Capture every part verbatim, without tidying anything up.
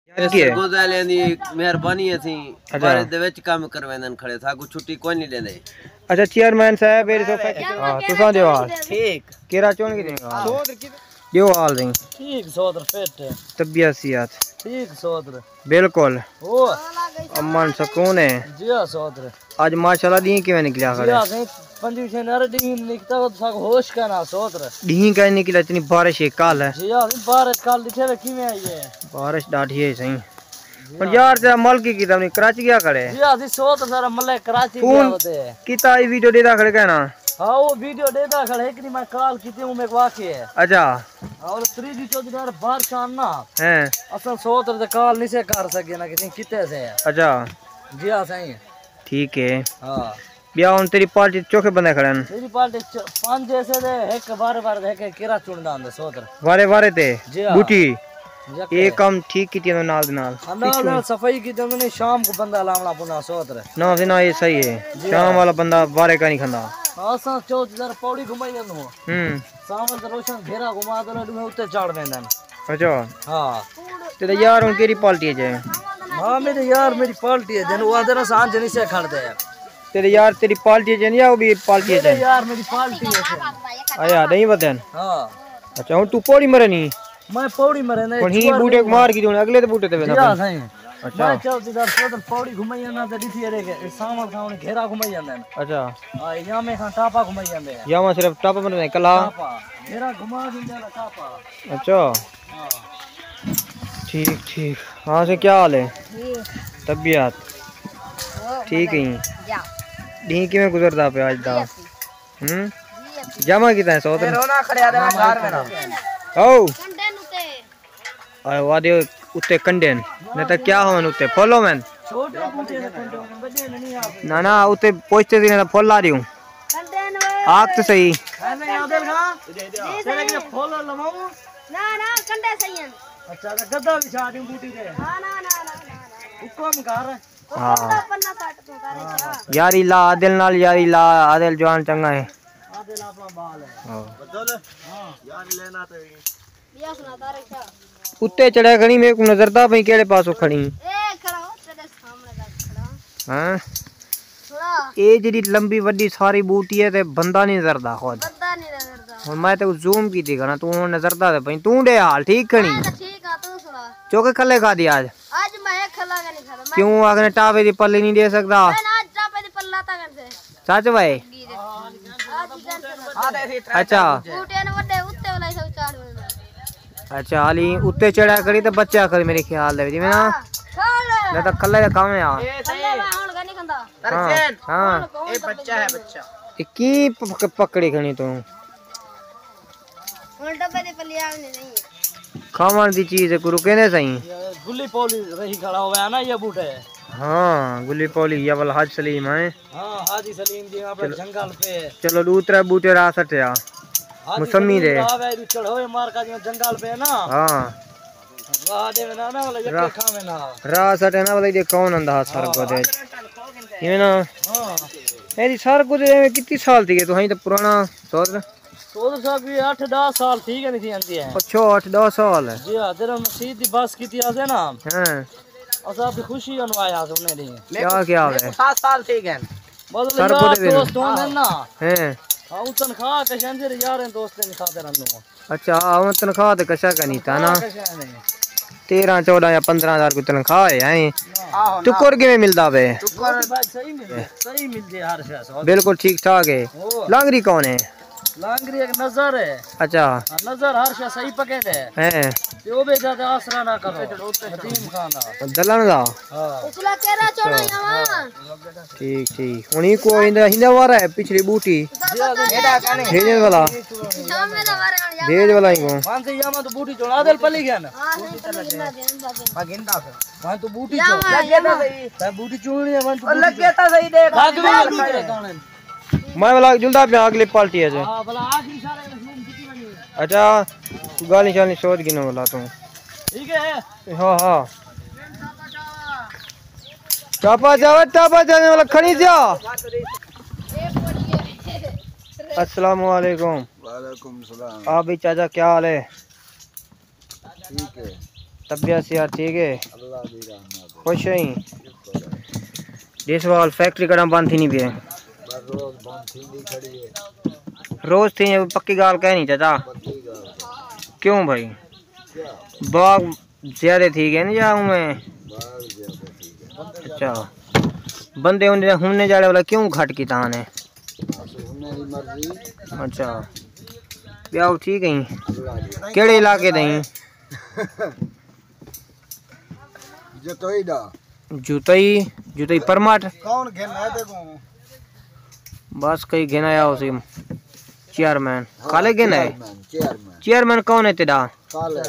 یار کی ہے؟ سرگوزہ والے دی مہربانی ہے، اسی اچھا۔ بارش دے وچ کم کرویندن کھڑے، ساکو چھٹی کوئی نہیں ڈیندے۔ اچھا، چیئرمین صاحب، میرے سوفے ہاں، تساں دیو حال۔ ٹھیک۔ کیرا چون کی دیں گا؟ دیو حال دیں۔ ٹھیک سودر، فٹ ہے۔ طبیعت صحت؟ ٹھیک سودر۔ بالکل۔ او۔ امن سکون ہے۔ جی ہاں سودر۔ اج ماشاءاللہ ݙینہہ کیویں نکلیا جی کھڑے؟ ہاں سائیں، پنجویں سائیں نارے ݙینہہ نکتا تو ساکو ہوش کائنا سودر۔ ݙینہہ کائیں نکلیا، اتنی بارش ہے کل ہے۔ جی ہاں سائیں، بارش کل ݙٹھے وے کیویں آئی ہے؟ بارش ݙاڈھی ہے سائیں۔ جی پر ہاں۔ یار تیرا ملک ہی کیتا نہیں، کراچی کیا کھڑے؟ جی ہاں سائیں، سودر سارا ملک کراچی فون گیا ہوتے ہے۔ کیتا، ای ویڈیو ݙیدا کھڑے کہنا۔ ہاں، وہ ویڈیو ݙیدا کھڑے، ہک ݙینہہ میں کال کیتی، ہوں میکو آکھے ہے۔ اچھا۔ اور تریجی چوتھی یار بارش آن نا۔ ہیں۔ اساں سودر تے کال نہیں سے کر سکے نا، کسی کیتے سے۔ اچھا۔ جی ہاں سائیں۔ ٹھیک ہے۔ ہاں۔ ٻیا ہݨ تیری پارٹی چوکھے بندے کھڑے ہن؟ میری پارٹی چ-، پنج ایسے دے، ہک وارے وارے دے، ہک کیرا چݨدا ہوندا سودر۔ وارے وارے تے؟ جی ہاں۔ بوٹی؟ یکے۔ اے کم ٹھیک کیتی انہاں نال دے نال۔ ہاں، نال نال صفائی کیتی انہاں نے، شام کو بندہ لاوݨا پوندا سودر۔ نہ، نہ، اے صحیح ہے۔ جی شام ہاں۔ والا بندہ وارے کا نہیں کھاندا۔ ہاں، اساں چوک ذرا پوڑی گھمائی ونڄوں۔ ہوں۔ ساول تے روشن گھیرا گھما تے ݙوہیں اتے چڑھ ویندن۔ اچھا۔ ہاں۔ تیرے یار ہن کیڑھی پارٹی اچ ہے؟ ہاں، میرے یار میری پارٹی اچ ہن، او آہدے نا سانجھ نہیں سے کھڑدے۔ تیرے یار تیری پارٹی اچ ہن یا او بھی پارٹی اچ میرے ہن؟ یار میری پارٹی اچ ہن۔ آیا، نہیں ودن؟ ہاں۔ اچھا، ہن تو پوڑی مرے نہیں؟ میں پوڑی مرے نہیں، ہن ہی جوار بوٹے نہیں۔ مار کے ہن اگلے تے بوٹے تے ویندے جی ہاں، پن۔ سائیں۔ اچھا۔ میں چل تے در سودر پوڑی گھمائی جانا تے ݙٹھی اے کہ ساول کھاوݨ گھیرا گھمائی جاندے۔ اچھا۔ ہاں، یا میں کھاں ٹاپا گھمائی جاندے۔ یا میں صرف ٹاپا مرے کلا۔ ٹاپا۔ گھیرا گھما گھمدے نا ٹاپا۔ اچھا۔ ہاں۔ ٹھیک، ٹھیک۔ ہاں سے کیا حال ہے؟ ٹھیک۔ طبیعت؟ او، ٹھیک ہے۔ جا۔ ݙینہہ کیویں گزردا پیا اڄ دا؟ جی اسی۔ ہوں؟ جی اسی۔ جمع کیتا ہے سودر؟ اے رونا کھڑیا تے میں گھر میرا۔ او۔ کنڈے نوں تے۔ آئے وادے اتے کنڈے ہن۔ نہ تاں کیا ہون اتے؟ پھل ہون؟ چھوٹے بوٹے دے کنڈے ہن، وݙے نہیں آ۔ نہ، نہ، اتے پوچھتے سی نہ پھل آ رہی ہوں۔ کنڈے ہن وے۔ آکھ تے صحیح۔ ایسے عادل خان؟ جی سر۔ تیرے کے پھل لواؤں؟ نہ، نہ، کنڈے صحیح ہن۔ اچھا، تے گدا وچھا ݙیوں بوٹی تے۔ ہاں، نہ، نہ، نہ، نہ، نہ۔ حکم کر۔ ہاں۔ یاری لا عادل نال، یاری لا، عادل جوان چنگا ہے۔ عادل اپݨا ٻال ہے۔ ہاں۔ بدل۔ ہاں۔ یاری لینا تے۔ اتے چڑھا کھڑی، میکوں نظردا پئی کیڑھے پاسوں کھڑی؟ اے کھڑا ہو، تیرے سامنے دا کھڑا۔ ہاں؟ تھوڑا۔ اے جیڑھی لمبی وݙی ساری بوٹی ہے تے بندہ نہیں نظردا خود۔ بندہ نہیں نظردا۔ ہݨ میں تے زوم کیتی کھڑا، توں ہݨ نظردا تے پئی، توں ݙے حال ٹھیک کھڑی؟ میں تے ٹھیک ہاں، توں سݨا؟ چوکھے کھلے کھادی آج؟ اج میں کھلا کے نہیں کھادا۔ میں کیوں آکھنے ٹاپے دی پلی نہیں ݙے سڳدا؟ میں نا آج ٹاپے دی پلی لاتا کر سے۔ سچ بھائی؟ آج ہی کر سے۔ اچھا۔ بوٹے نے وڈے اتے والا سب چاڑ ہوئے۔ اچھا، علی اتے چڑھا کری تے بچہ کری میرے خیال دے وچ، میں نا۔ ہاں، چھوڑ۔ نہ تاں کھلے دا کم ہے۔ کھلے دا ہن نہیں کھندا۔ ہاں، ہاں۔ ہن کون اے بچہ ہے، بچہ۔ اے کی پ-، پکڑی کھنی توں؟ ہݨ ڈبے دے پلے آوݨے نہیں۔ کھاوݨ دی چیز ہے، کوں رکیندے سئیں۔ گلی پولی رہی کھڑا ہویا نا یہ بوٹے۔ ہاں، گلی پولی یا ول حاج سلیم ہے۔ ہاں، حاجی سلیم جی اپݨے چلو۔ جنگل پہ۔ چلو، ݙو ترے بوٹے راہ سٹیا۔ حاجی موسمی سلیم دے۔ راہ ہے، چڑھوے مار کا جیویں جنگل پہ نا۔ ہاں۔ راہ دے نا، نا، والا یکے راہ، کھاویں نا۔ راہ سٹے نا، والا یکے کون آندا ہا سر ہاں۔ کو دے۔ ایویں نا۔ ہاں۔ اے جی سر کو دے ایویں کتنی سال تھی گئے، تو ہائیں تو پرانا سوچ۔ سوچ صاحب یہ اٹھ ݙاہ سال تھی گئے نہیں تھی آندی ہے۔ اچھا، اٹھ ݙاہ سال ہے۔ جی ہاں، جب مسیت دی بس کیتی آسے نا۔ ہاں۔ اساں اپݨی خوشی انوایا سنے دی۔ کیا، کیا ہے؟ سات سال تھی گئے۔ مطلب سر یار کو دے دینا۔ دوست ہوندے نا۔ ہاں۔ ہاں، او تنخواہ کشاندے یاریں دوستیں دی خاطر انوں۔ اچھا، ہاں، او تنخواہ تے کشا کا نہیں تھا نا۔ تنخواہ کشا نہیں۔ تیرہ، چودہ یا پندرہ ہزار کوئی تنخواہ ہے، ہیں؟ آہو نا۔ ٹکر کیویں ملدا پے؟ ٹکر بھائی صحیح ملدے، صحیح ملدے ہر شے۔ بالکل ٹھیک ٹھاک ہے۔ او۔ لانگری کون ہے؟ لانگری ایک نظر ہے۔ اچھا۔ ہاں، نظر ہر شے صحیح پکے دے۔ ہیں۔ تے او بے زیادہ آسرا نہ کرو۔ یتیم خانہ۔ دلن دا؟ ہاں۔ پچھلا کیرا چوڑا یاواں؟ ٹھیک، ٹھیک۔ ہݨ ایکوں ایندا، ایندا وارا ہے پچھلی بوٹی۔ بھیج والا۔ بھیج والا ایکوں۔ ہاں، صحیح، ہاں، تو بوٹی چوڑا دل پلی گیا نا۔ ہاں، صحیح، پلی گیا، گیا۔ میں گندا پھر۔ ہاں، تو بوٹی چوڑ۔ لگے تاں صحیح۔ میں بوٹی چوڑنی ہے، میں تو بوٹی لگے تاں صحیح، دیکھ۔ میں والا جلدا پیا اگلی پارٹی ہے جی۔ ہاں، بھلا آخری سارے۔ اچھا، تو گالی شالی سوچ گنو والا تو۔ ٹھیک ہے۔ ہاں، ہاں۔ ٹاپا جاوے، ٹاپا جاوے والا کھڑی جا۔ السلام علیکم۔ وعلیکم السلام۔ آپ بھی چاچا کیا حال ہے؟ ٹھیک ہے۔ طبیعت صحت ٹھیک ہے؟ اللہ خوش ہیں؟ ڈیس وال فیکٹری کڑا بند تھی نہیں پی؟ روز تھی، پکی گال کہہ نہیں چاچا۔ کیوں بھائی؟ باغ زیادہ تھی گئے نا یا میں؟ اچھا، بندے ہن ہن جاڑے والا کیوں گھٹ کیتا نے؟ اچھا، ٻیا ٹھیک ہیں؟ کیڑے علاقے دے ہیں؟ جتوئی دا۔ جتوئی، جتوئی پرمٹ۔ کون گھن ہے تے کوں؟ بس کئی گھن آیا ہو سی۔ چیئرمین خالق گھن ہے؟ چیئرمین، چیئرمین۔ چیئرمین کون ہے تیرا؟ خالق۔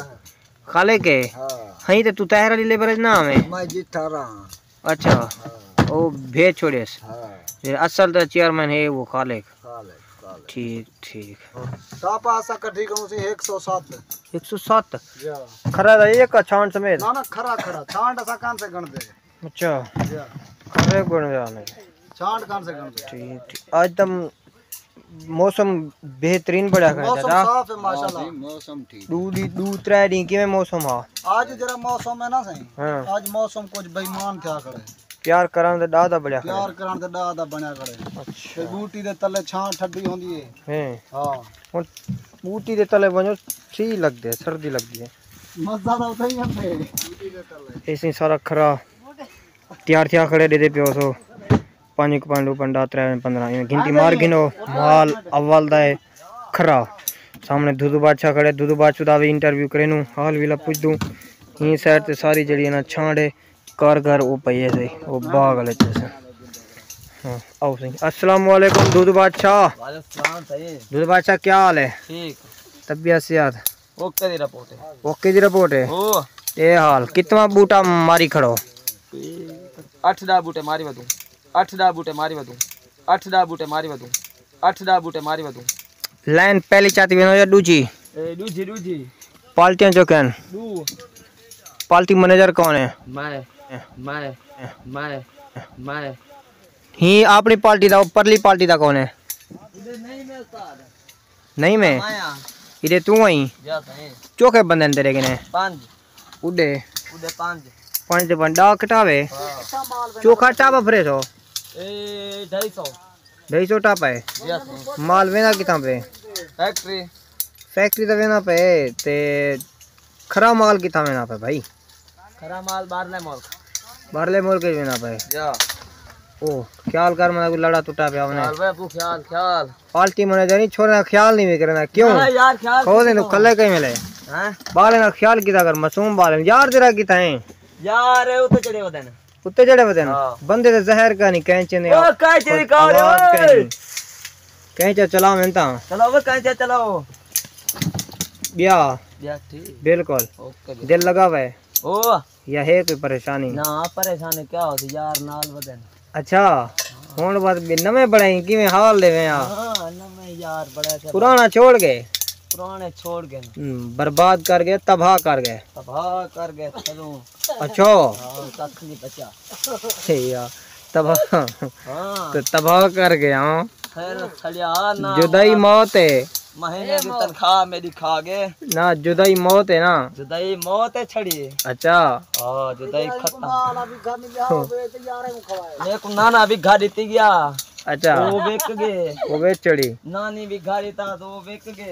خالق ہے؟ ہاں۔ ہئی تے تو طاہر علی لیبر نہ آویں؟ میں جتھا رہا۔ اچھا۔ ہاں۔ او بھیج چھوڑیس۔ ہاں۔ اصل تے چیئرمین ہے وہ خالق۔ خالق، خالق۔ ٹھیک، ٹھیک۔ ٹاپا اسا کٹھی کروں سی ہک سو ست۔ ہک سو ست؟ جی ہاں۔ کھرا دا ایک چھانٹ سمیت؟ نہ، نہ، کھرا، کھرا۔ چھانٹ اسا کان سے گن دے۔ اچھا۔ جی ہاں۔ کھرے گن دے آنے۔ چھانٹ کان سے گن دے۔ ٹھیک، ٹھیک۔ آج تم موسم بہترین بڑا کھڑا موسم تھا۔ صاف ہے ماشاءاللہ۔ ہاں جی، موسم ٹھیک۔ دو دی، دو ترے ڈی کیویں موسم ہا؟ آج جڑا موسم ہے نا سائیں، ہاں۔ آج موسم کچھ بے ایمان تھیا کھڑے۔ پیار کرݨ دے ݙاہ دا بݨیا کھڑے۔ پیار کرݨ دے ݙاہ دا بݨیا کھڑے۔ اچھا۔ تے ٻوٹی دے تلے چھاں ٹھڈی ہوندی ہے۔ ہیں۔ ہاں۔ ہݨ ٻوٹی دے تلے ونڄو، سی لڳدے، سردی لڳدی ہے۔ مزہ تاں اتھے ہی آندے۔ ایسے سارا کھرا تیار تھیا کھڑے ݙیہدے پیو سو۔ پنج کوں پنج ݙو پنج ݙاہ ترے پندرہ، ایویں گھنٹی مار گھنو۔ مال اول دا ہے کھرا۔ سامݨے دودو بادشاہ کھڑے، دودو بادشاہ دا وی انٹرویو کرینوں، حال ویلا پچھدوں۔ ایں سائیڈ تے ساری جڑی ہے نا چھانٹ ہے، کارگر او پئی ہے سی، او باغ والے چ سے۔ ہاں، آؤ سئیں۔ السلام علیکم دودو بادشاہ۔ وعلیکم السلام سئیں۔ دودو بادشاہ کیا حال ہے؟ ٹھیک۔ طبیعت صحت؟ اوکے دی رپورٹ ہے۔ اوکے دی رپورٹ ہے؟ او۔ اے حال، کتنا بوٹا ماری کھڑو؟ اٹھ ݙاہ بوٹے ماری ودوں۔ اٹھ ݙاہ بوٹے ماری ودوں۔ اٹھ ݙاہ بوٹے ماری ودوں۔ اٹھ ݙاہ بوٹے ماری ودوں۔ لائن پہلی چاتی ویندو یا ݙوجھی؟ اے ݙوجھی، ݙوجھی۔ پارٹیاں جو کہن؟ ݙو۔ پارٹی منیجر کون ہے؟ میں، میں، میں، میں۔ ہی اپݨی پارٹی دا، پرلی پارٹی دا کون ہے؟ نہیں میں استاد۔ نہیں میں؟ میں ہاں۔ ایݙے توں آئیں؟ جا سائیں۔ چوکھے بندے نے تیݙے کنے؟ پنج۔ اݙے؟ اݙے پنج۔ پنج تے پنج، ݙاہ کٹاوے؟ ہاں۔ چوکھا ٹاپا پھرے سو؟ اے ڈھائی سو۔ ڈھائی سو ٹاپا ہے؟ جا سائیں۔ مال ویندا کتھاں پے؟ فیکٹری۔ فیکٹری تے ویندا پے، تے کھرا مال کتھاں ویندا پے بھائی؟ کھرا مال ٻاہرلے ملک۔ ٻاہرلے ملک وچ ویندا پئے؟ جا۔ او، خیال کر، مطلب، کوئی لڑا ٹٹا پیا ہونے۔ خیال وے ابو، خیال، خیال۔ پارٹی منیجر نہیں، چھوڑے دا خیال نہیں وی کریندا، کیوں؟ ہاں یار، خیال کھو دے نوں کھلے کہیں ملے۔ ہیں؟ ٻالیں دا خیال کیتا کر، معصوم ٻالیں۔ یار تیرا کتھاں ہے؟ یار، اتے چڑھے ودن۔ اتے چڑھے ودن؟ ہاں۔ بندے تے زہر کائنی، کینچے نے او، کینچے دی کار آواز ہے۔ کائنی۔ کینچا چلاویں تاں۔ چلاؤ، کینچا چلاؤ۔ ٻیا؟ ٻیا ٹھیک۔ بالکل۔ اوکے جی۔ دل لڳا وے؟ او۔ یا ہے کوئی پریشانی؟ نہ، پریشانی کیا ہوسی، یار نال ودن۔ اچھا، ہݨ بعد بھی نویں بݨائیں، کیویں حال ݙیویں آ؟ ہاں، نویں یار بݨائے سے۔ پراݨا چھوڑ ڳئے؟ پراݨے چھوڑ ڳئے۔ ہم، برباد کر ڳئے، تباہ کر ڳئے۔ تباہ کر ڳئے، چلو۔ اچھا۔ ہاں، ککھ نہیں بچا۔ صحیح آ۔ تباہ۔ ہاں۔ تے تباہ کر ڳئے، ہاں۔ خیر سڑیا نہ جدائی ہویا۔ موت ہے۔ مہینے دی تنخواہ میݙی کھا ڳئے۔ نہ، جدائی موت ہے نا۔ جدائی موت ہے چھڑی۔ اچھا۔ ہاں، جدائی ختم۔ میرے کو نانا بھی گھر دیتی گیا۔ اچھا۔ وہ وک گئے۔ وہ ویچ چھڑی۔ نانی بھی گھر دیتا تو وہ وک گئے۔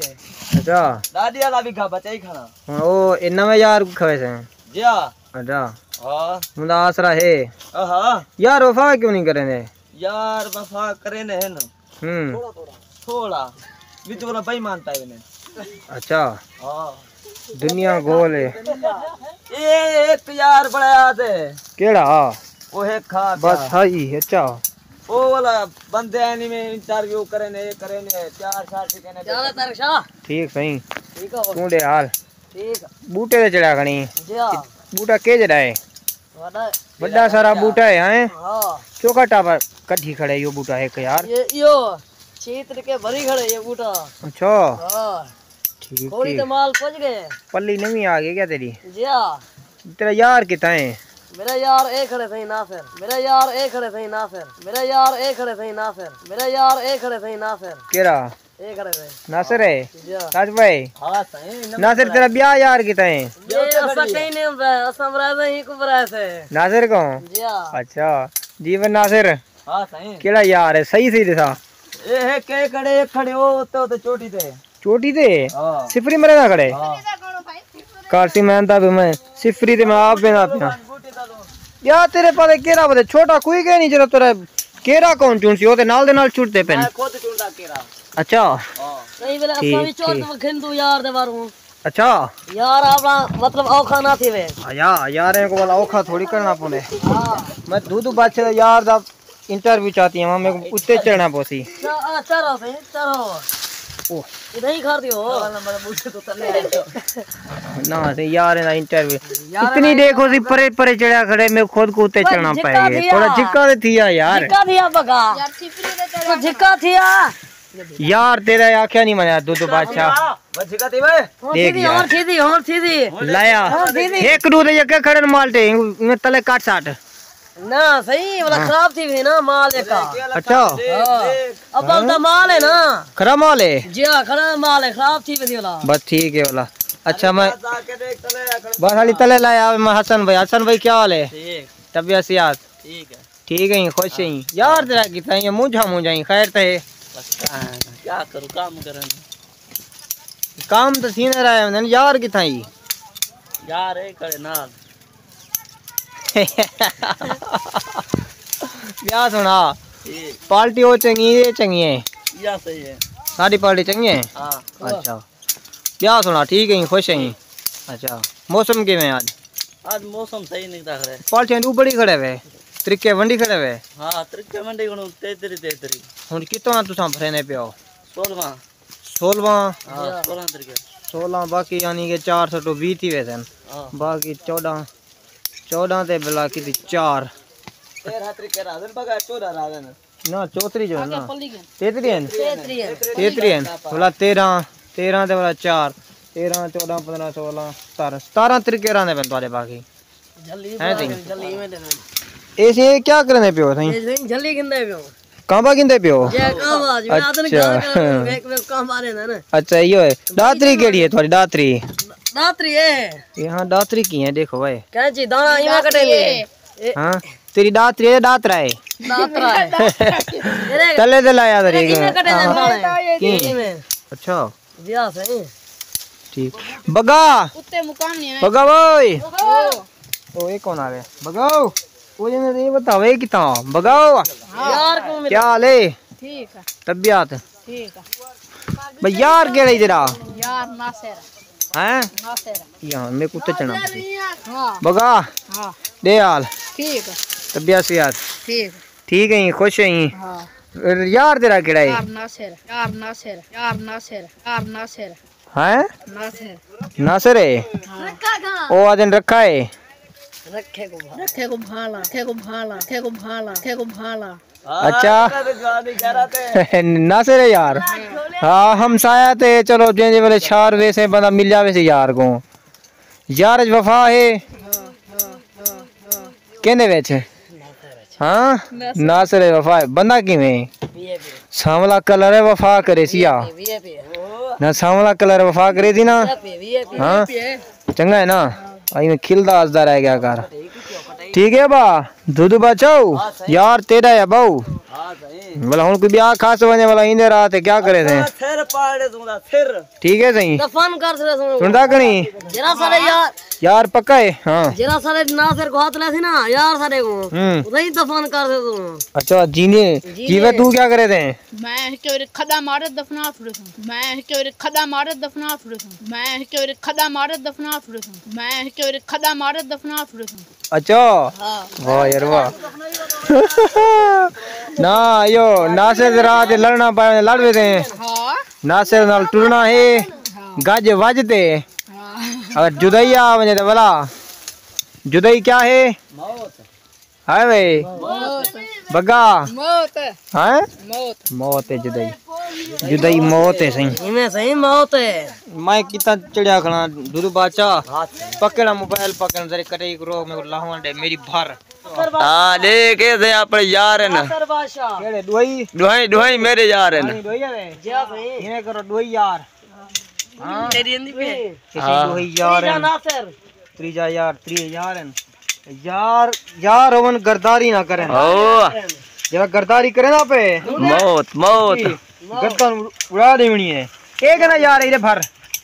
اچھا۔ ݙاݙی والا بھی گھر بچا ہی کھڑا۔ ہاں، او اے نویں یار کوں کھوے سے۔ جی ہاں۔ اچھا۔ ہاں۔ ہݨ آسرا ہے۔ ہاں۔ یار وفا کیوں نہیں کریندے؟ یار وفا کریندے ہن۔ ہوں۔ تھوڑا۔ وچ والا بے ایمان پئے ویندے۔ اچھا۔ ہاں۔ دنیا گول ہے۔ اے ہک یار بݨایا تے۔ کیڑھا؟ او ہک کھا بس پیا۔ ہئی، اچھا۔ او والا بندے آئے نہیں میں انٹرویو کریندے، کریندے، پیار شار ٹھیک ہے نا؟ کیا حال ہے طارق شاہ؟ ٹھیک سئیں۔ ٹھیک ہو؟ توں ݙے حال؟ ٹھیک۔ ٻوٹے تے چڑھا کھڑی؟ جی ہاں۔ ٻوٹا کیجھا ہے؟ وݙا ہے۔ وݙا سارا ٻوٹا ہے، ہیں؟ ہاں۔ چوکھا ٹاپا کڈھی کھڑے ایہو ٻوٹا ہک یار۔ اے ایہو چھیت کے بھری کھڑے اے ٻوٹا۔ اچھا۔ ہاں۔ ٹھیک، تھوڑی ٹھیک۔ تے مال پڄ ڳئے۔ پلی نویں آ ڳئی کیا تیݙی؟ جی ہاں۔ تیݙا یار کتھاں ہے؟ میݙا یار اے کھڑے سئیں ناصر۔ میݙا یار اے کھڑے سئیں ناصر۔ میݙا یار اے کھڑے سئیں ناصر۔ میݙا یار اے کھڑے سئیں ناصر۔ کیڑھا؟ اے کھڑے وے۔ ناصر ہے؟ جی ہاں۔ سچ بھائی؟ ہاں سائیں، نمبر ناصر، ہے۔ تیرا بیاہ یار کیتا ہے؟ یہ اسا کہیں نہیں ہوندا، اسا برائے ہی کو برائے سے۔ ناصر کو؟ جی ہاں۔ اچھا۔ جی بن ناصر۔ ہاں سائیں۔ کیڑا یار ہے؟ صحیح صحیح ݙسا۔ اے ہے کہ کھڑے، ایک کھڑے او تے، تے چوٹی تے۔ چوٹی تے؟ ہاں۔ صفری مرے نہ کھڑے؟ ہاں۔ کارسی میں آندا پیا میں، صفری تے میں آپ ویندا پیا۔ یا تیرے پاس کیڑا پتہ، چھوٹا کوئی گئے نہیں جڑا تیرا کیڑا کون چنسی، او تے نال دے نال چھٹدے پن۔ میں خود چندا کیڑا۔ اچھا۔ ہاں۔ نہیں ویلے اساں ٹھیک، وی چور ٹھیک۔ وکھن تو یار دے باروں۔ اچھا۔ یار اپݨا مطلب اوکھا نہ تھیوے۔ ہاں یا، یاریں کو والا اوکھا تھوڑی کرنا پوندے۔ ہاں۔ میں دودھ بچ یار دا انٹرویو چاتی ہاں، میرے کو اتے چڑھنا پوسی۔ چا-، آ، چارو سائیں، چارو۔ اوہ۔ ادھر ہی کھڑ دیو۔ نہ سائیں، یار، انہاں انٹرویو۔ یار، اتنی دیکھو سی، پرے، پرے چڑھیا کھڑے، میں خود کو اتے چڑھنا پائے گا۔ تھوڑا جھکا تھیا۔ جھکا تھیا یار۔ جھکا تھیا بگا۔ تو جھکا تھیا۔ یار، تیرا آکھیا نہیں منیا، دودھ بادشاہ۔ بس جھکا تھی بھائی۔ ہور دیکھ تھی دی، یار۔ ہور تھی دی، ہور تھی دی۔ لایا۔ ہور تھی دی۔ ایک دو تے یکے کھڑن مالٹے، میں تلے کٹ سٹ۔ نہ، صحیح، والا ہاں۔ خراب تھی وی نا، مال ایک آ۔ اچھا۔ ہاں۔ ابل دا مال ہے نا۔ خراب مال ہے؟ جی ہاں، خراب مال ہے، خراب تھی وی والا۔ بس ٹھیک ہے والا۔ اچھا، میں بس حالی تلے لایا، میں حسن بھائی۔ حسن بھائی، کیا حال ہے؟ ٹھیک۔ طبیعت صحت؟ ٹھیک ہے۔ ٹھیک ہے، خوش ہیں۔ یار تیرا کتھاں ہے؟ مونجھا مونجھا ہیں، خیر تے ہے؟ بس کہاں ہے؟ کیا کروں، کام کرن۔ کام تو سینے رہے ہیں، یار کتھاں ہے؟ یار ہے کھڑے نال۔ ٻیا سݨا۔ ٹھیک۔ پارٹی او چنڳی ہے، چنڳی ہے؟ یا صحیح ہے۔ ساݙی پارٹی چنڳی ہے؟ ہاں۔ اچھا۔ ٻیا سݨا، ٹھیک ہیں، خوش ہیں؟ اچھا۔ موسم کیویں اڄ؟ اڄ موسم صحیح نکتا کھڑے۔ پالٹیاں ݙو بڑی کھڑے وے، ترکے ونڈی کھڑے وے۔ ہاں، ترکے ونڈی کھڑوں، تیتری، تیتری۔ ہݨ کتنا تساں بھریندے پیو؟ سولہواں۔ سولہواں؟ ہاں، سولہاں ترکے۔ سولہاں، باقی یعنی کہ چار سٹو ویہہ تھی ویسن۔ ہاں۔ باقی چوݙاں، چوݙاں تے بلا کی چار۔ تیرہ ترکے راہدن، بغیر چوݙاں راہدن۔ نہ، چوتری جو ہے نا۔ تیتری ہیں۔ تیتری ہیں۔ تیتری ہیں۔ بھلا تیرہ، تیرہ تے بھلا چار، تیرہ، چوݙاں، پندرہ، سولہاں، ستارہ، ستارہ ترکے رہندے پن تہاݙے باقی۔ جھلی ہیں سائیں؟ جھلی میں دے۔ اے سائیں کیا کریندے پیو سائیں؟ اے سائیں جھلی گھندے پیو۔ کانبا گھندے پیو؟ جے کانبا، جی میں آدن اچھا۔ گال کر، ویک، ویک کانبا رہندا نا۔ اچھا، ایہو ہے۔ ݙاتری کیڑھی ہے تہاݙی ݙاتری؟ ݙاتری ہے۔ اے ہاں، ݙاتری کی ہے؟ ݙیکھو وائے۔ کینچی داݨا ایویں کٹے۔ اے ہاں، تیݙی ݙاتری ہے، ݙاترا ہے؟ ݙاترا ہے۔ تلے تے لایا تے ایویں کٹے داݨے۔ کی؟ ایویں۔ اچھا۔ ویا سائیں۔ ٹھیک۔ بگا۔ اتے مقام نہیں ہے۔ بگا اوئے۔ او۔ او، اے کون آ گئے؟ بگا۔ او جی میں یہ بتاوے کتنا؟ بگا۔ یار کون ملا؟ کیا حال ہے؟ ٹھیک ہے۔ طبیعت؟ ٹھیک ہے۔ بھئی یار کیڑا ہی تیرا؟ یار ناصر۔ ہیں؟ ناصر۔ یار میں کتے چنا پسی۔ ہاں۔ بگا۔ ہاں۔ ݙے حال۔ ٹھیک ہے۔ طبیعت صحت؟ ٹھیک۔ ٹھیک ہیں، خوش ہیں؟ ہاں۔ یار تیرا کیڑا ہے؟ یار ناصر، یار ناصر، یار ناصر، یار ناصر۔ ہیں؟ ناصر۔ ناصر ہے؟ ہاں۔ او آدن رکھا ہے؟ رکھے کو بھالا، رکھے کو بھالا، رکھے کو بھالا، رکھے کو بھالا۔ اچھا۔ ناصر ہے یار۔ ہاں، ہمسایہ تے چلو جیں جیں ویلے شہر ویسے بندہ مل جاوے سے یار کو۔ یار اچ وفا ہے؟ کیندے وچ؟ ہاں؟ ناصر۔ ناصر ہے وفا ہے۔ بندہ کیویں؟ سانولا کلر ہے وفا کرے سی آ۔ نہ سانولا کلر وفا کرے سی نا۔ ہاں؟ چنگا ہے نا؟ ایویں کھلدا ہسدا رہ گیا کر۔ ٹھیک ہے با؟ دودھ بچاؤ؟ یار تیرا ہے باؤ۔ بھلا ہن کوئی ٻیا کھس ونڄے، بھلا ایندے راہ تے کیا کرے سے؟ سر پاڑے توں دا سر۔ ٹھیک ہے سائیں۔ دفن کر سݙے سوں۔ سݨدا کہیں؟ جیڑھا ساݙے یار، یار پکا ہے؟ ہاں۔ جیڑھا ساݙے ناصر کو ہتھ لے سی نا، یار ساݙے کو۔ ہوں۔ اتھائیں دفن کر سݙے سوں۔ اچھا، جیندے۔ جیندے۔ جیوے توں کیا کرے تے؟ میں ہک واری کھݙا مارے دفنا چھوڑے سوں۔ میں ہک واری کھݙا مارے دفنا چھوڑے سوں۔ میں ہک واری کھݙا مارے دفنا چھوڑے سوں۔ میں ہک واری کھݙا مارے دفنا چھوڑے سوں۔ اچھا۔ ہاں۔ واہ یار واہ۔ نہ، ایہو ناصر دے راہ تے لڑݨا پئے، لڑ ویندے ہیں۔ ہاں۔ ناصر نال ٹرݨا ہے، ہاں۔ گج وج تے۔ ہاں۔ اگر جدائی آ ونڄے تے ولا۔ جدائی کیا ہے؟ موت۔ ہائے وے۔ موت۔ بگا۔ موت۔ ہیں؟ موت۔ موت ہے جدائی۔ جدائی موت ہے سائیں۔ ایویں سائیں موت ہے۔ میں کتنا چڑھیا کھڑا، دودھ بادشاہ۔ پکڑا موبائل، پکڑ ذرے کٹے کو رو، میرے کو لاہوݨ ݙے، میری بھر۔ ہاں، ݙیکھ، اے تے اپݨے یار ہن۔ ناصر بادشاہ۔ کیڑھے ݙوئی؟ ݙوہیں، ݙوہیں میݙے یار ہن۔ ہاں، ݙوئی آوے۔ جی ہاں سائیں۔ ایویں کرو، ݙوئی یار۔ ہاں۔ تیری اندی پہ۔ اسی ہاں۔ ݙوہیں یار تیجا ہن۔ ناصر۔ تریجا یار، تریجا یار ہن۔ یار، یار ہوون غداری نہ کرن۔ او۔ جیڑھا غداری کرے نا پے۔ موت، موت۔ جی۔ گردن اڑا ݙیوݨی ہے۔ اے کہنا یار، ایݙے بھر۔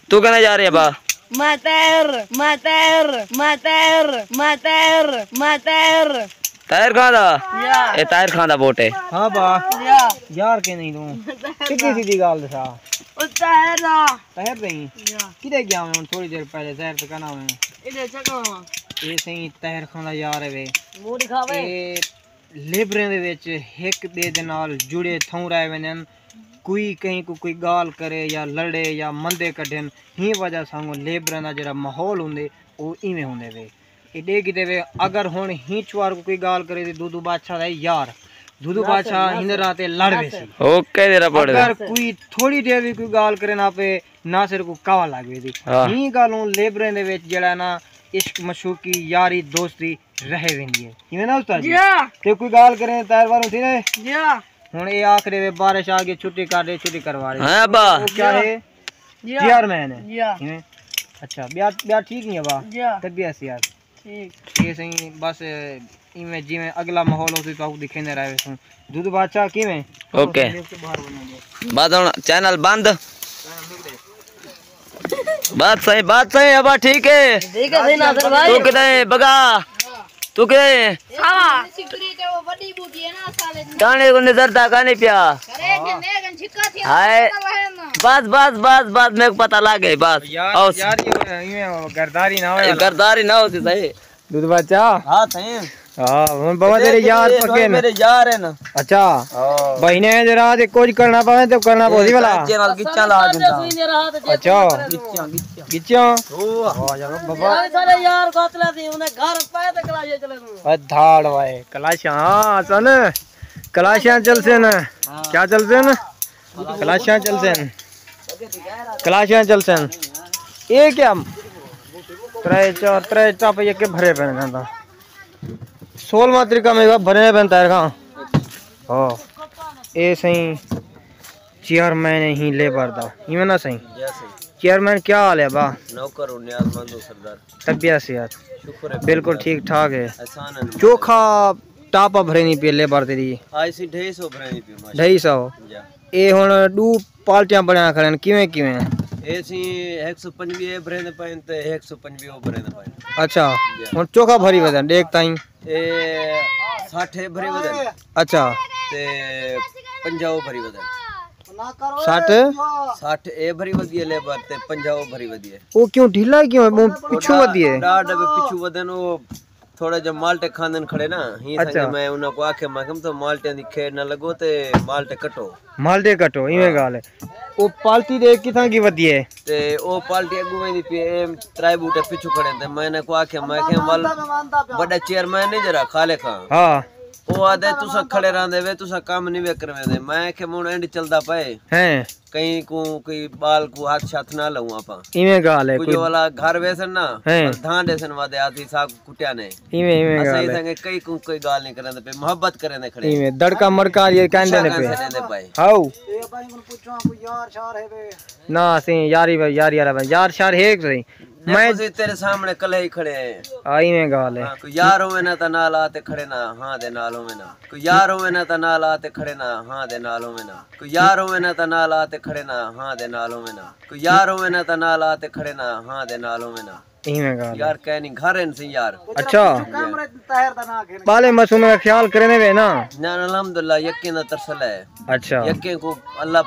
توں کہنا یار ہے با؟ میں طاہر، میں طاہر، میں طاہر، میں طاہر، میں طاہر۔ طاہر خان دا؟ یا۔ اے طاہر خان دا ووٹ ہے۔ ہاں با۔ یا۔ یار کہ نہیں توں؟ سدھی سدھی ڳالھ ݙسا۔ او طاہر دا۔ طاہر نہیں؟ یا۔ کݙے ڳیا میں ہݨ تھوڑی دیر پہلے، ظاہر تے کہنا میں۔ ایݙے چکا ہاں۔ اے سائیں طاہر خان دا یار ہے وے۔ منہ ݙکھاوے۔ اے لیبریں دے وچ ہک ٻئے دے نال جڑے تھوں رہ ویندن۔ کوئی کہیں کوں کوئی ڳالھ کرے یا لڑے یا مندے کڈھن، ہیں وجہ سانگوں لیبریں دا جیڑھا ماحول ہوندے، او ایویں ہوندے وے۔ اے ݙیکھ کیتے وے، اگر ہݨ ہیں چوار کوں کوئی ڳالھ کرے تے دودو بادشاہ دا یار، دودو ناصر، بادشاہ ناصر، ہندے راہ تے لڑ ناصر۔ ویسی۔ اوکے، جیڑھا پڑھ۔ اگر کوئی تھوڑی دیر وی کوئی ڳالھ کرے نا پے، ناصر کوں کاوا لڳ ویسی۔ ہاں۔ ہیں ڳالھوں لیبریں دے وچ جیڑھا نا عشق، معشوقی، یاری، دوستی رہ ویندی ہے۔ ایویں نا استاد جی؟ جی ہاں۔ تے کوئی ڳالھ کریں، طاہر واروں تھی رہے؟ جی ہاں۔ ہݨ اے آکھ ݙے وے بارش آ ڳئی، چھٹی کر ݙے، چھٹی کروا ݙے۔ ہاں ابا۔ او کیا ہے؟ جی ہاں۔ چیئرمین ہے۔ جی ہاں۔ ایویں؟ اچھا، ٻیا، ٻیا ٹھیک نہیں ابا؟ جی ہاں۔ طبیعت صحت؟ ٹھیک۔ اے سائیں، بس ایویں جیویں اڳلا ماحول ہوسی، تہاکوں ݙکھیندے رہ ویسوں۔ دودو بادشاہ کیویں؟ اوکے۔ بس ہݨ چینل بند۔ بات صحیح، بات صحیح، ابا ٹھیک ہے۔ ٹھیک ہے، صحیح ناصر بھائی۔ توں کݙاہیں بڳا؟ توں کݙاہیں؟ ساوا۔ ٹاݨے کوں نظر دا کائنی پیا۔ ہائے۔ بس، بس، بس، بس، میکوں پتہ لڳ ڳئی، بس۔ یار، آؤ۔ یار، ایویں غداری نہ ہووے۔ غداری نہ ہوسی، صحیح۔ دودھ بادشاہ۔ ہاں، سائیں۔ ہاں، ہݨ بابا تیرے یار پکے ہن۔ میرے یار ہن۔ اچھا۔ ہاں۔ بھائی نے جیڑھا تے کجھ کرݨا پوے تے کرݨا پوسی بھلا۔ چینل گچاں لا ݙیندا۔ اچھا۔ گچاں، گچاں۔ گچاں؟ او۔ واہ یار بابا۔ یار سارے یار قاتل سی، انہیں گھر پے تے کلاشے چلے توں۔ اے دھاڑ وائے، کلاشاں، ہاں، سن۔ کلاشاں چلسن۔ ہاں۔ کیا چلسن؟ کلاشاں چلسن۔ کلاشاں چلسن۔ اے کیا؟ ترے چار، ترے ٹپ یکے بھرے پئے ہن تاں۔ سولہواں طریقہ میرے بھرے پئے ہن طاہر خان۔ ہاں۔ اے سائیں چیئرمین ہیں لیبر دا۔ ایویں نا سائیں؟ جی سائیں۔ چیئرمین کیا حال ہے با؟ نوکر ہوں، نیاز مند ہوں سردار۔ طبیعت صحت؟ شکر ہے۔ بالکل ٹھیک ٹھاک ہے۔ احسان ہے۔ چوکھا ٹاپا بھرینی پئی لیبر تیری؟ آج سی ڈھائی سو بھرینی پئی ماشاءاللہ۔ ڈھائی سو؟ جی۔ اے ہݨ ݙو پالٹیاں بݨیاں کھڑن، کیویں کیویں؟ اے سی ہک سو پنجویہہ اے بھریندے پئن تے ہک سو پنجویہہ او بھریندے پئن۔ اچھا، جی۔ ہݨ چوکھا بھری ودن، ݙیکھ تائیں۔ اے سٹھ اے بھری ودن۔ اچھا۔ تے پنجاہ او بھری ودن۔ سٹھ؟ سٹھ اے بھری ودی ہے لیبر تے پنجاہ او بھری ودی ہے۔ او کیوں ڈھیلا کیوں ہے؟ ٻہوں پچھوں ودی ہے۔ ݙاہ ݙبے پچھوں ودن او۔ تھوڑا جا مالٹے کھاندن کھڑے نا، ہی اچھا۔ سنگے میں انہاں کو آکھیا، میں کہم تو مالٹے دی کھیڑ نہ لگو تے مالٹے کٹو۔ مالٹے کٹو، ایویں ہاں۔ ڳالھ ہے۔ او پالٹی دے کتھاں کی ودی ہے؟ تے او پالٹی اڳوں ویندی پئی ہے، اے ترائے بوٹے پچھوں کھڑے تے میں انہاں کو آکھیا، میں کہم ول وݙا چیئرمین نہیں جیڑھا خالق خان۔ ہاں۔ او آہدے تساں کھڑے رہندے وے، تساں کم نہیں وے کرویندے۔ میں کہم ہݨ اینڈ چلدا پئے۔ ہیں۔ کہیں کوں کوئی ٻال کوں ہتھ شتھ نہ لوں آپاں۔ ایویں ڳالھ ہے، کجھ کوئی والا گھر ویسن نا، ہیں۔ بس دھاں ݙیسن وادے آتی ساکوں کٹیا نے۔ ایویں، ایویں اساں ڳالھ ہے۔ سنگے کئی کوں کوئی ڳالھ نہیں کریندے پئے، محبت کریندے کھڑے۔ ایویں دڑکا مڑکا یہ کہندے نے پئے۔ ساکوں ݙیندے پئے۔ ہاؤ۔ اے بھائی کوں پچھاں کوئی یار شار ہے وے؟ نہ، اسیں یاری، یار، یار، یار شار ہے کوئی۔ میں میں تیرے سامنے کلہے ہی کھڑے ہیں۔ آ، ایویں ڳالھ ہے۔ ہاں، کوئی یار ہووے نا تاں نال آ تے کھڑے نا، ہاں دے نال ہووے نا۔ کوئی یار ہووے نا تاں نال آ تے کھڑے نا، ہاں دے نال ہووے نا۔ کوئی یار ہووے نا تاں نال آ تے کھڑے نا، ہاں دے نال ہووے نا۔ کوئی یار ہووے نا تاں نال آ تے کھڑے نا، ہاں دے نال ہووے نا۔ ایویں ڳالھ ہے۔ یار کہیں نہیں، گھر ہن سی یار۔ اچھا۔ جی۔ ٻالے معصومیں دا خیال کریندے وے نا؟ نہ، الحمدللہ، یقین دا ترسل ہے۔ اچھا۔ یقین کو اللہ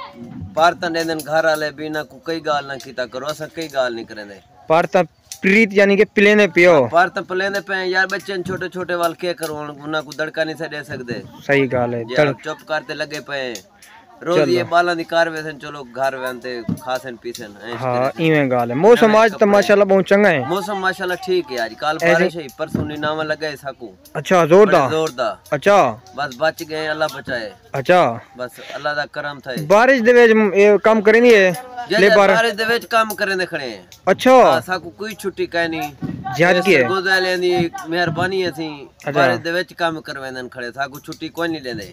پارتاں ݙیندن گھر والے بھی، انہاں کو کئی ڳالھ نہ کیتا کرو، اساں کئی ڳالھ نہیں کریندے۔ پارتاں پریت یعنی کہ پلیندے پیو۔ پارتاں پلیندے پئے یار، ٻچے ہن چھوٹے چھوٹے وال کے کرو، ہݨ انہاں کو دڑکا نہیں سے ݙے سڳدے۔ صحیح ڳالھ ہے۔ جی، دڑ- آپ چپ کر تے لڳے پئے ہیں۔ روزی چلو۔ اے ٻالاں دی کر ویسن، چلو گھر وین تے کھاسن پیسن، ایں ہاں، کرے۔ ایویں ڳالھ ہے۔ موسم ایویں اڄ تے کپڑے۔ ماشاءاللہ ٻہوں چنڳا ہے۔ موسم ماشاءاللہ ٹھیک ہے اڄ، کل ایسے بارش ہے، پرسوں نیناواں لڳا ہے ساکوں۔ اچھا، زور بڑے دا؟ زور دا۔ اچھا۔ بس بچ ڳئے، اللہ بچائے۔ اچھا۔ بس اللہ دا کرم تھئے۔ بارش دے وچ اے کم کریندی ہے؟ جی، جی، لیبر؟ بارش دے وچ کم کریندے کھڑے ہیں۔ اچھا۔ ہاں، ساکوں کوئی چھٹی کائنی۔ زیادتی ہے۔ سرگودھے آلیاں دی مہربانی ہے، اسی اچھا۔ بارش دے وچ کم کرویندن کھڑے، ساکوں چھٹی کوئی نہیں ݙیندے۔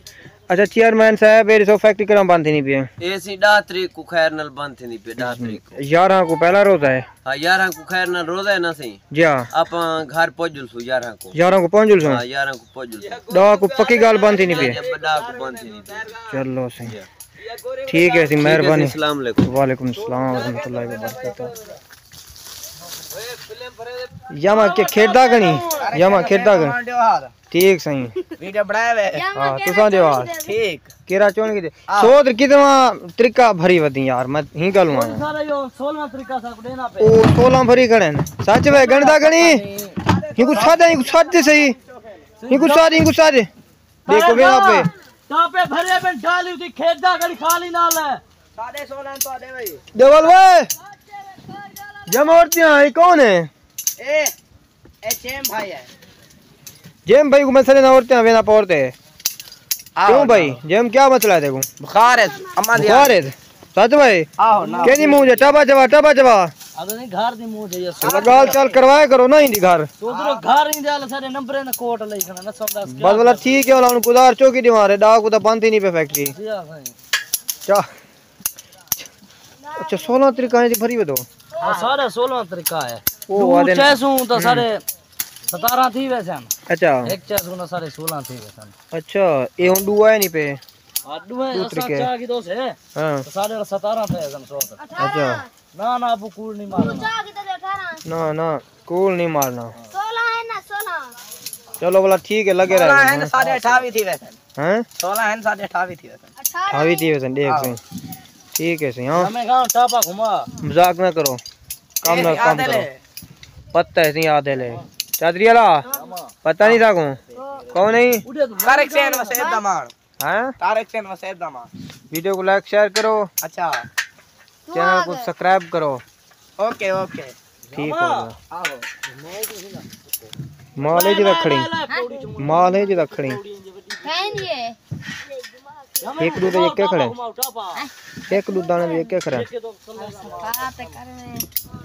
اچھا چیئرمین صاحب، اے ݙسو فیکٹری کݙاں بند تھیندی پئی ہے؟ اے سی ݙاہ تاریخ کوں خیر نال بند تھیندی پئی، ݙاہ تاریخ کوں۔ یارہاں کوں پہلا روزہ ہے؟ ہاں، یارہاں کوں خیر نال روزہ ہے نا سی۔ جی ہاں۔ آپاں گھر پڄ ولسوں یارہاں کوں۔ یارہاں کوں پہنچ ولسوں؟ ہاں، یارہاں کوں پڄ ولسوں۔ ݙاہ کوں پکی ڳالھ بند تھیندی پئی ہے؟ ݙاہ کوں بند تھیندی پئی۔ چلو سی۔ ٹھیک ہے سی، ٹھیک ہے سی، مہربانی۔ السلام علیکم۔ وعلیکم السلام ورحمۃ اللہ وبرکاتہ۔ یاما کے کھیݙدا کھڑی؟ یاما کھیݙدا کھڑی؟ ٹھیک سائیں۔ ویڈیو بݨائے وے۔ ہاں، تساں ݙیو حال۔ ٹھیک۔ کیڑھا چوݨ کیتے؟ آہو۔ سوت کتنا طریقہ بھری ودی یار، میں ہی ڳالھوں آیا۔ سارا اے سولہ طریقہ ساکوں ݙینا پئے۔ او سولہ بھری کھڑے ہیں۔ سچ وے ڳݨدا کھڑی؟ ہی کو سچ، ہی کو سچ تے صحیح۔ ہی کو سچ، ہی کو سچ۔ ݙیکھو وے آپ۔ ٹاپے بھرے بن ڈالی دی کھیݙدا کھڑی خالی نال ہے۔ ساݙے سولہ تو آدے بھائی۔ ݙیول وے۔ جم عورتیاں، اے کون ہے؟ اے، اے جیم بھائی ہے۔ جیم بھائی کو مسئلے نہ عورتیں وینا پورتے۔ آہو، کیوں بھائی؟ آہو۔ جیم کیا مسئلہ ہے تیکوں؟ بخار ہے، اماں دی بخار ہے؟ سچ بھائی؟ آہو، نا۔ کینی منہ جے؟ ٹبا چوا، ٹبا چوا۔ اگر نہیں گھر دی منہ جے، یس۔ ڳالھ چال کروایا کرو نا ایندی گھر۔ تو ادھر گھر نہیں دے، سارے نمبر نے کوٹ لے کھڑا، نہ سمجھدا بس والا ٹھیک ہے، والا ہن گزار چوکی دیوار ہے، ݙاہ کو تاں بند ہی نہیں پئی فیکٹری۔ جی ہاں، سائیں۔ چا۔ اچھا، سولہ طریقہ ہے جی بھری ودو۔ ہاں، سارے سولہ طریقہ ہے۔ او ݙو آدھے نا۔ چیسوں تاں ہوں۔ سارے ستارہ تھی ویسن۔ اچھا۔ ہک چیسوں تاں سارے سولہ تھی ویسن۔ اچھا، اے ہن ݙو آئے نہیں پئے۔ ہاں، ݙو ہیں، ݙو اساں طریقے۔ چا کی دوست ہے۔ ہاں۔ تاں سارے ستارہ تھی ویسن سو۔ اچھا۔ نہ، نہ، ابو کوڑ نہیں مارنا۔ نہ، نہ، کوڑ نہیں مارنا۔ سولہ ہے نا، سولہ۔ چلو بھلا ٹھیک ہے، لڳے رہو۔ سولہ ہیں، سارے اٹھاوی تھی ویسن۔ ہیں؟ سولہ ہیں، ساݙے اٹھاوی تھی ویسن۔ اٹھاوی تھی ویسن، ݙیکھ آہو۔ سئیں۔ ٹھیک ہے سئیں، ہاں۔ میں کہاں ٹاپا گھما۔ مذاق نہ کرو۔ کم نہ، اے کم آدھے کرو۔ لے۔ پتہ ہے سئیں، آدھے لے۔ چادری والا؟ پتہ نہیں تھا کون؟ کون نہیں؟ طارق حسین وسیب دا ماݨ۔ ہیں؟ طارق حسین وسیب دا ماݨ۔ ویڈیو کو لائک شیئر کرو۔ اچھا۔ چینل کو سبسکرائب کرو۔ اوکے، اوکے۔ ٹھیک ہو گیا۔ آہو۔ مال ہی جدا کھڑی۔ مال ہی جدا کھڑی۔ کہیں نہیں ہے۔ ایک دو تو ایک کھڑے۔ ایک دو دانے بھی ایک کھڑے۔ بات کرنے۔